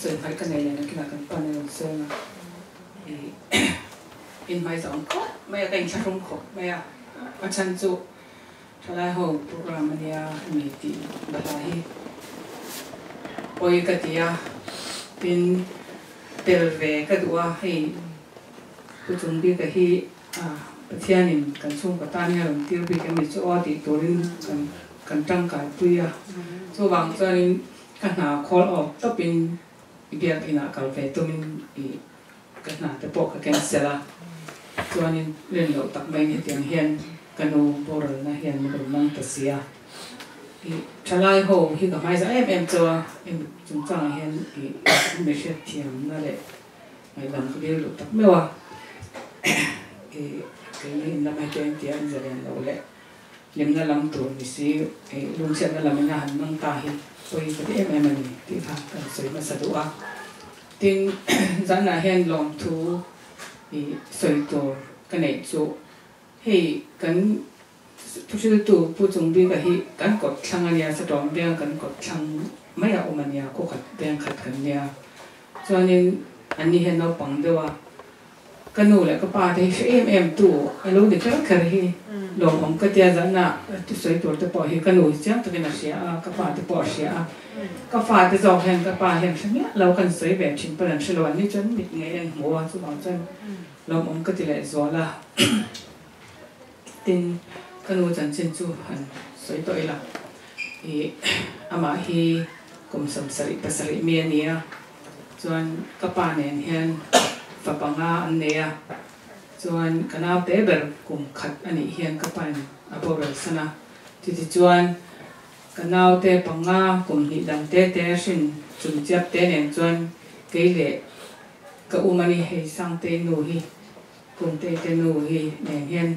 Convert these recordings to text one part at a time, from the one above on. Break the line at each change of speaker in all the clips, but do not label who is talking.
Sawi hmaih ka nei leh nakinah kan pan a rawn sawi ang a, i inhmai zawng khawp mai a, ka inthlahrung khawp mai a, a chhan chu thalai ho program a nia hemi tih bahla hi pawi ka ti a, tin tel ve ka duh a, hei Pu Chungbika hi Pathianin kan chhungkaw tan hian rawn tir bik em ni chu aw tih turin kan kan tangkaipui a, chuvang chuanin Ka hna khawl awk tawpin i biakinah kal ve tumin i ka hna te pawh ka cancel a, chuanin rin loh tak maiin hetiang hian ka nu boralna hian min rawn mang ta si a. I thalai ho hi ka hmaiza em em chu a, hemi chungchangah hian i mi hriatthiamna leh ngaihdam ka dil duh tak meuh a, i keini in lam hetiang tia an zalen loh leh Hlimna lam tur ni si, lungchhiatna lam ina han hmang ta hi pawi ka ti em em a ni tih kha kan sawi hmasa duh a. Tin, zanah hian lawmthu i sawi tur ka neih chu hei kan thuhriltu Pu Chungbika hi kan kawt thlang a nia, Satawm biang kan kawt thlang mai a awm a nia, khaw khat biang khat kan nia. Chuanin anni hian naupang deuh a. Ka nu leh ka pa te hi hre em em tu a lo ni kher kher hi lawmawm ka tia zahna thusawi tur te pawh hi ka nu hi chiang takin a hria a, ka pa te pawh a hria a, ka fa te zawk hian ka pa hian hre miah lo kan sawi ve thin pawn an hre lo an ni chuan mit ngei an hmu a chuvang chuan lawmawm ka ti leh zual a. Tin, ka nu chanchin chu han sawi tawh ila i amah hi kum 77 mi a ni a. Chuan ka pa nen hian fa panga an nei a, chuan ka naute ber kum khat a nih hian ka pain a boral san a, chutichuan ka naute panga kum hnih dang te te hrin chung chiap te nen chuan kei leh ka u mani hei Sangtei nu hi Kumtei te nu hi nen hian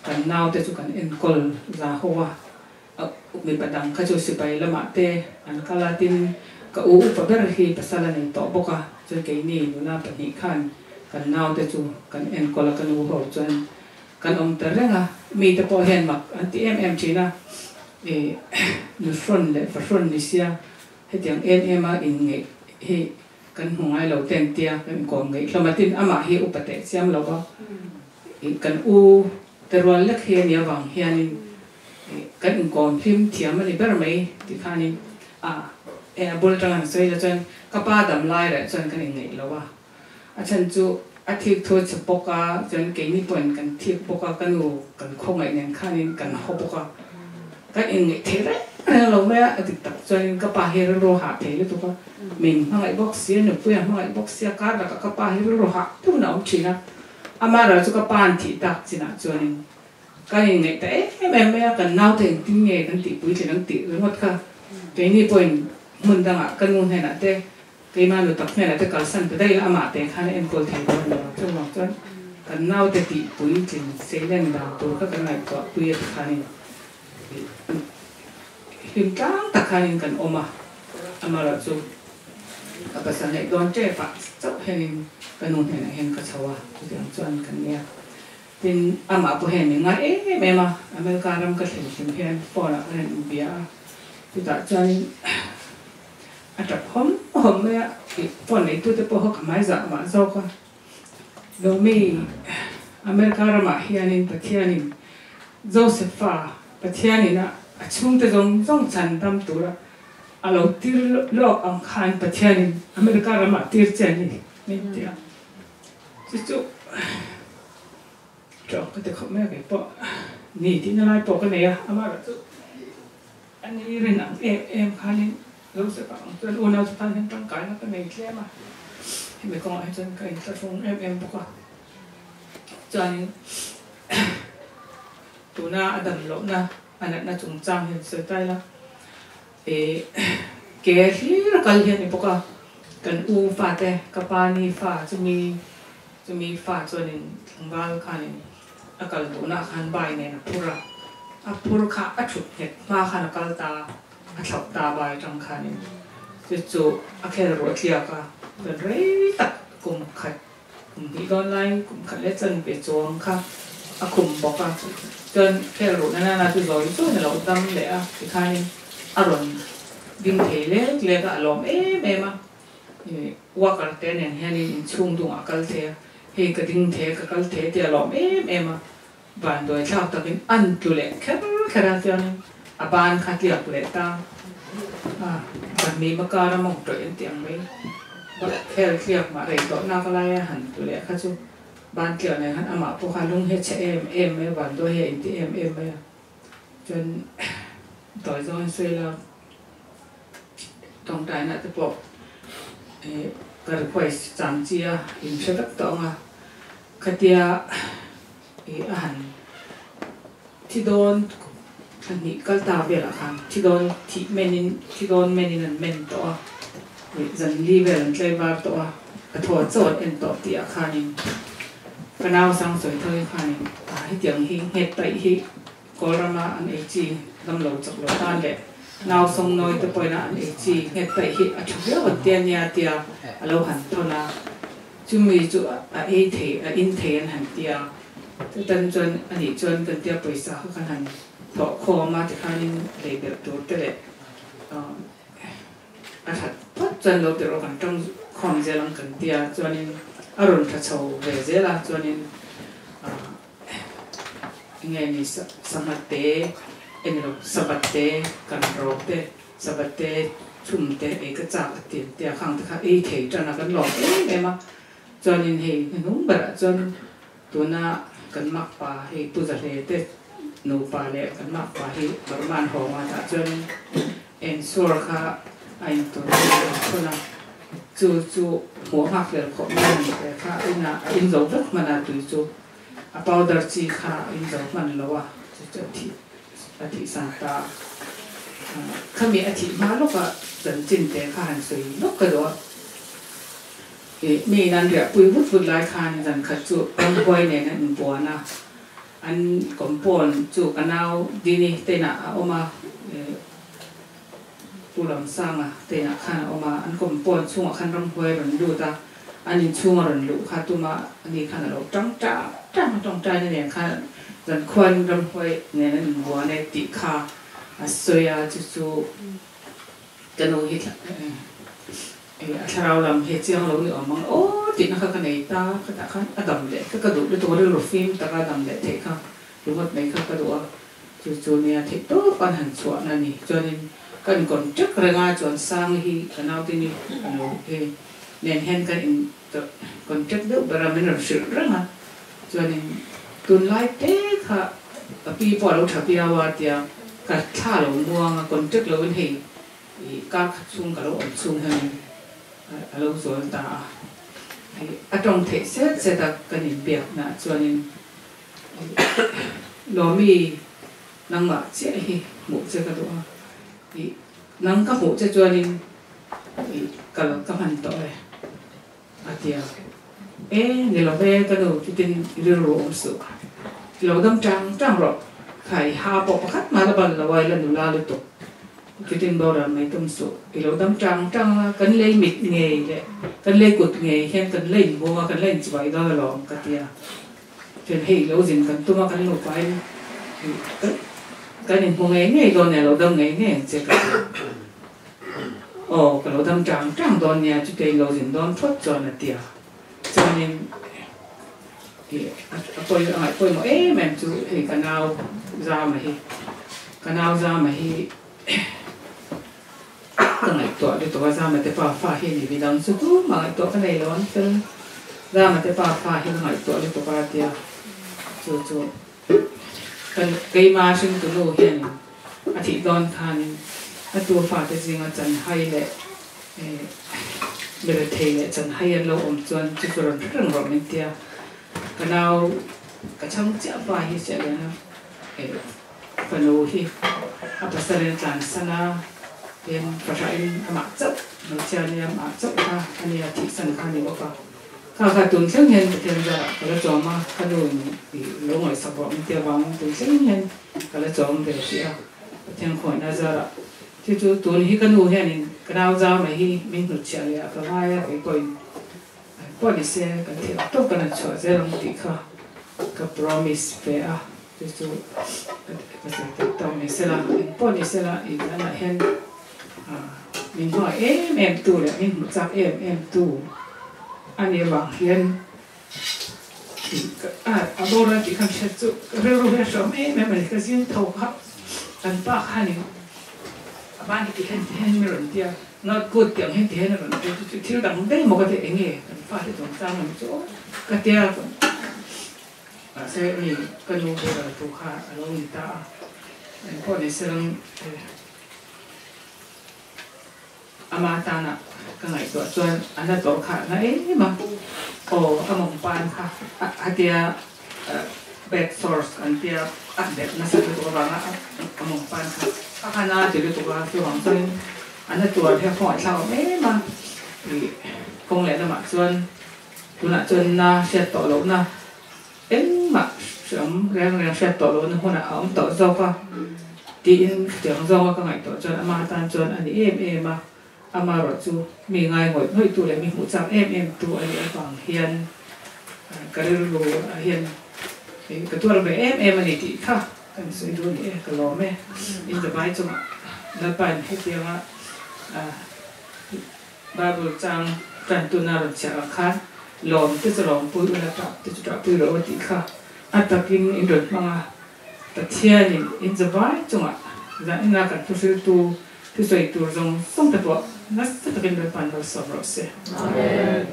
kan naute chu kan enkawl za ho a. Mipa dang kha chu sipai lamah te an kal a, tin ka u upa ber hi pasal a nei tawh bawk a, chuan keini nula pahnih khan kan naute chu kan enkawl a, ka nu ho chuan kan awm ta reng a, mite pawh hian mak an ti em em thin a, ih nuhrawn leh fahrawn ni sia hetiang em em a inngeih hi kan hmu ngai lo te an tia, kan inkawm ngeih hlawm a, tin amah hi upa teh chiam lo va, ih kan u te rual lek hi a nih avang hianin Kan inkawm hlim thiam a ni ber mai ti khanin a e a bul atanga han sawi la chuan ka pa dam lai reh chuan kan inngeih lo a, a chhan chu a thik thu a chhe bawk a, chuan keini pawhin kan thik bawk a, ka nu kan khawngaih nen khanin kan haw bawk a, kan inngeih thei reng reng lo mai a, a dik tak chuanin ka pa hi rilru hah thei lutuk a, min hmangaih bawk si a, nupui a hmangaih bawk si a, kar lakah ka pa hi rilru hah deuhin a awm thin a, amaherawhchu ka pa an thih tak chinah chuanin Kan inngaih ta em em mai a, kan naute engtin nge kan tih puitling ang tih ringawt kha keini pawhin hmun dangah ka nu hnenah te, keima nu tak hnenah te kalsan ta daih la, amah te khan a enkawl thei dawn lo a, chuvang chuan kan naute tih puitling seilen dan tur kha kan ngaihtuah pui a ti khanin hlim tlang tak khanin kan awm a, amaherawhchu ka pasal neih dawn tepah chauh hianin ka nu hnenah hian ka chho a, chutiang chuan kan nia. Tin, amah pawh hian min ngai em em a, America ram ka thlen hlim hian phone ah ka rawn inbia a, chutah chuanin a tap hawm hawm mai a, ih phone neitute pawh kha ka hmai zah mah zawk a, Lomi, America ramah hianin Pathianin Josepha Pathianin a a chhungte zawng zawng chhan dam tura a lo tir lawk ang khan Pathianin America ramah tir che a ni min ti a. Chu chu ṭawng ka ti khawp mai a kei pawh ni tihna lai pawh ka nei a, amaherawh chu a ni rin ang em em khanin Joseph-a ang chuan unau chu tan hian tangkaina ka nei tlem a, hemi kawngah hi chuan ka inthlahrung em em bawk a, chuanin tuna a dam lohna a natna chungchang hian sawi ta ila Ih ke hlir a kal hi a ni bawk a, kan u fate ka pa ni fa chumi chumi fa chuanin tlangval khanin a kal duhna khan bai nen a phur a, a phur kha a thut nghet hma khan a kal ta a thlauh ta bai atang khanin chu chu a khel ruah tliak a, chuan rei tak kum khat Kum hnih dawn lai kum khat leh chan ve chuang kha a khum bawk a, chuan khel ruh na nana chu zawi chuan a lo dam leh a, tikhanin a rawn ding thei lek lek a, a lawm em em a. Walker te nen hianin inchhung dungah a kal thei a, hei ka ding thei a, ka kal thei tih a lawm em em a, vanduai thlak takin an tlu leh kher kher a, chuanin a ban kha tliak leh ta a, Vanmima kara mawng tawih an tih ang mai, khel tliak mah rei tawh nak laia han tlu leh kha chu ban tliak nen khan amah pawh kha lung hi a chhe em em mai a, vanduai hi a inti em em mai a, chuan tawi zawngin sawi lak. Tawngtaina te pawh ka request chang chi a in hre vek tawh ang a, khatia ih a han thi dawn thla hnih kal ta velah khan thi dawn thih men in thi dawn men in an men tawh a, ih zan li vel an tlai var tawh a, ka thaw chaw an en tawh tih ah khanin ka nau sang sawi thawi khanin ah hetiang hi nghet taih hi Kawlrama an ei chi damlo chak lo tan leh nau sawng nawi te pawhin a an ei chi nghet taih hi a tha viau an tia nia tia a lo han thawn a, chumi chu a ei thei a in thei an han tia chutan chuan a nih chuan kan tia pawisa kha kan han thawh khawm a tikhanin lei belh tur te leh a that phawt chuan lo ti rawh kan tawng khawm zel ang kan tia chuanin a rawn tha chho ve zel a chuanin Enge ni sangha te eng lo sabat te kan rawk te sabat te chhum te ei ka chak a ti tia khang te kha ei thei tan a kan lawm em em a chuanin hei hnuhnung berah chuan tuna kan makpa hei Pu Zahle te nupa leh kan makpa hi Burma an hawng a tah chuan ensure kha a intur a thawn a chu chu hmuh a nghak hlel khawp mai a ni te kha inah a in zo vek hman a tui chu. A powder chi kha a in zo hman lo a, chu chu a thih a thih san ta a. Khami a thih hma lawka chanchin te kha han sawi lawk ka duh a. Ih mi in an riahpui vut vut lai khan zan khat chu ramhuai nen an inbuan a, an compound chu ka nau Dini te inah a awm a, ih Pu Ramsanga te inah khan a awm a, an compound chhungah khan ramhuai a rawn lut a. An inchhung a rawn luh kha tuma ani khan a lo tang tang tang a, tawngtaina nen khan zan khuan ramhuai nen an inbuan e tih kha a sawi a, chu chu ka nu hi a thlarau lam hi a chiang lo ni awm ang aw tihna kha ka nei ta, khatah khan a dam leh ka ka duh lutuk a, rilru fim taka dam leh theih kha ringawt mai kha ka duh a, chu chu nia theih tawp an han chhuahna a ni. Chuanin ka incontact reng a, chuan Sangi hi ka naute ni a lo he. Nen hian kan in contact deuh ber a, min rawn hrilh reng a, chuanin tunlai te kha ka pi pawh a lo tha viau a tia ka thla lo muang a, contact lo in hei ih kar khat chhung ka lo awm chhung hianin a lo zawl ta a, hei a tawng theih set set a kan inbiak na chuanin Lawmi nangmah chiah hi hmuh che ka duh a, ih nang ka hmuh che chuanin I kal ka hman tawh e a ti a. E ni lo ve ka nu chutin i rilru awm suh. I lo dam tang tang rawh. Kha i ha pawh pakhat mah la ban lo a i la nula lutuk. Chutin boral mai tum suh. I lo dam tang tang a, kan lei mit ngei leh kan lei kut ngei hian kan la inbum a, kan la inchuai dawn alawm ka ti a. Chuan hei lo zin kan tum a, kan nupain kan inhmu ngei ngei dawn nia, lo dam ngei ngei ang che ka ti a. Aw, ka lo dam tang tang dawn nia, chutei lo zin dawn phawt chuan a ti a. Chuanin ih a pawi a ngaih pawimawh em em chu hei ka nau Zama hi, ka nau Zama hi ka ngaihtuah lutuk a, Zama te pa fa hi a ni midang chu tumah ngaihtuah ka nei lo an fel, Zama te pa fa hi ka ngaihtuah lutuk a tia chu chu Kan keima hringtunu hianin a thih dawn khanin a tu fate zinga chanhai leh mirethei leh chanhai an lo awm chuan chu chu rawn hre reng rawh min tia. Ka nau ka chhang chiah pa hi Siahliana fanu hi a pasalin a tlansan a, tin fahrahin amah chauh hmeichhia nia amah chauh kha a nia thihsan kha a ni bawk a. Kha kha tun thleng hian Pathian zarah ka la chawm a, ka nu in i lo ngaihsak rawh min ti avangin tun thleng hian ka la chawm ve tih a, Pathian khawngaihna zarah. Chu chu tun hi ka nu hianin ka nau zau mai hi min hnutchhiah leh a ka ngai a, kei pawhin pawh ni se kan thih ang tawk kan han chhuah zel ang tih kha ka promise ve a, chu chu ka sawi tak tawk ni sela, engpawh ni sela i danah hian. Min hmangaih em em tu leh min hmu chak em em tu a nih avang hian a boral tih khan hriat chu ka rilru hi a hreawm em em a ni. Ka zing tho kha kan pa khanin a ban hi ti hen ti hen mi rawn ti a, not good tih ang hian ti hen a rawn ti a, chu chu thil dang daih maw ka ti a, eng nge kan fate chungchang lam chu aw ka tia mahse mi ka nu boral tu kha a lo ni ta a, engpawh ni se lang Ama tana ka ngaihtuah chuan a na tawh kha na em a, aw a mawng pan kha a tia bed sores an tia a bet nasa lutuk avanga a mawng pan kha a kha na ti lutuk a, chuvang chuan a na tuar hi a khawngaihthlak awm em a, ih kawng leh lamah chuan tunah chuan na hriat tawh lohna Engmah hreawm reng reng hriat tawh lohna hmunah a awm tawh zawk a tiin chutiang zawnga ka ngaihtuah chuan ama atan chuan a ni em em a, amarawh chu mi ngai ngawih ngawih tu leh mi hmuh chak em em tu a nih avang hian ka rilru ah hian ka tuar ve em em a ni tih kha kan sawi duh a ni e, ka lawm e. In zavai chungah Lalpain hetianga Bible chang tan tuna rawn chhiah ang khan lawm te chu lawm pui ula tah te chu tah pui rawh u tih kha a takin in rawn hmang a, Pathianin in zavai chungah zanin a kan thuhriltu thusawi tur zawng zawng te pawh nasa takin Lalpa'n malsawm rawh se.
Amen.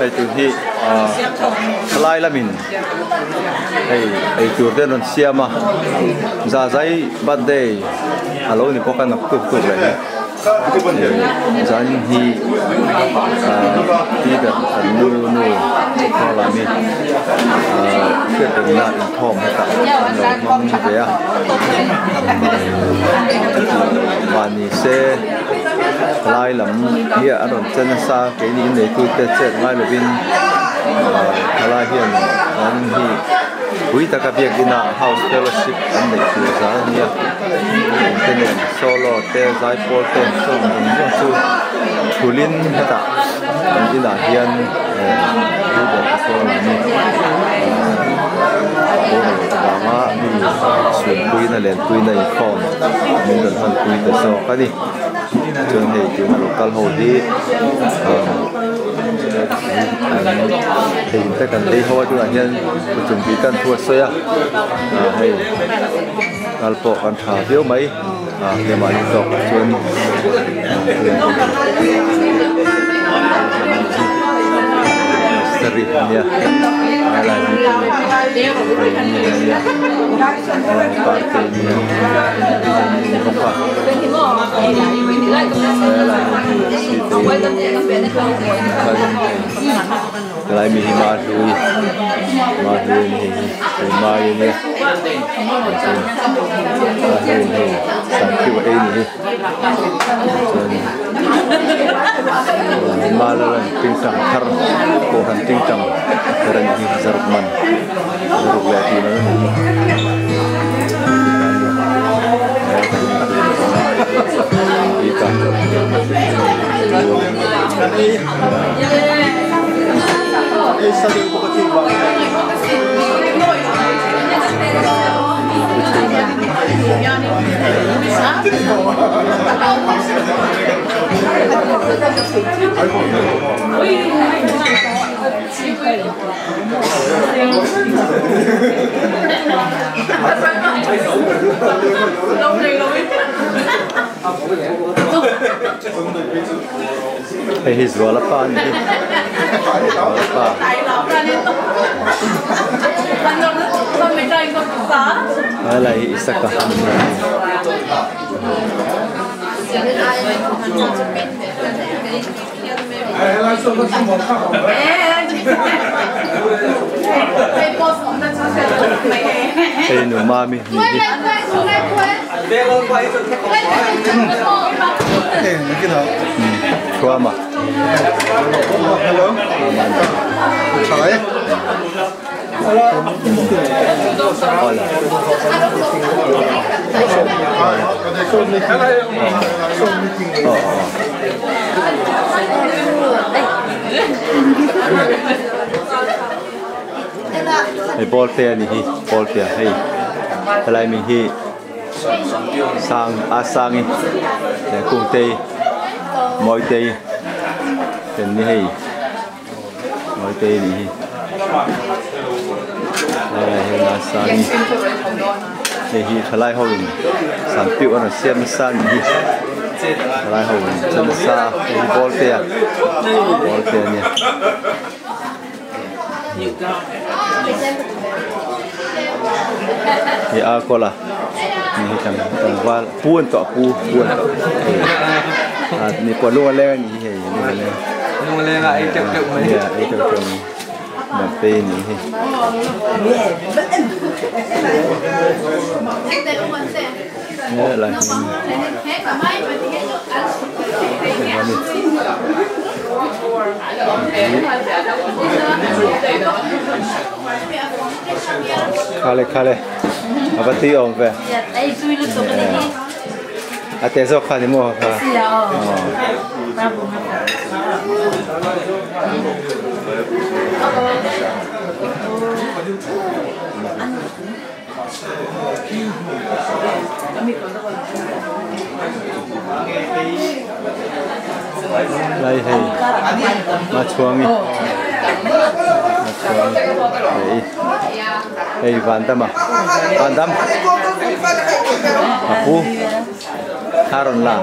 Hei tun hi thalai lamin hei eitur te an rawn siam a Zazai birthday a lo ni bawk a naktuk tuk leh hi zan hi pi ber kan nu nu Thawlami hriatrenna inkhawm hetah an lo hmang ve a mahni se lai lam hi a rawn che nasa keini inneitute chet ngai lovin thalai hian an hi pui taka biakinah house fellowship an neih tur zan a nia te nen solo te zaipawl te sawm zawng zawng chu thulin hetah an inah hian eh pu ber te sawn an ni boral avanga mi chhunpuina lenpuina inkhawm min rawn hmanpui ta zawk a ni chuan hei tuna lo kal ho hi an thei te kan ei ho a tunah hian kuttum tih tan thu a sawi a ah hei kal pawh kan tha viau mai ah hlemah ni tawk ah chuan mistiri a nia helai hi chu a nia party a nia a ni bawk a helai mi hi mahlui mahlui a ni hei hi hei mai a nia mahlui hei sangkhiu a ei a ni hi chuan malaran tingtang thar kohhran tingtang thar a nih hi zaruk man zaruk leh tih man a nih Hei hi Zuala pa a ni hi Zuala pa helai hi Isaka a ni Hei nu mami ni hi. Thuama.
Hello. Tha e.
Hola. Hei ball te a ni hi ball te hei helai mi hi sang a sangi leh kungtei mawitei ten ni hei mawitei a nih hi helai hian a sangi hei hi thalai ho in sanpiuh a rawn siam nasa a nih hi thalai ho in siam nasa a hei hi ball te a ball te a nia. Hei a kawl a ni hei tlangval pu an tawh pu pu an tawh hei a ni pawh lung a leng a ni hi hei lung a leng
lung a leng a ei teuh teuh mai
nia ei teuh teuh mai naute a ni hi helai Khale khale a va tui awm ve a te zawk kha ni maw kha Lai hei Machuangi Machuangi hei hei Vandama Vandam a pu Thla rawn la.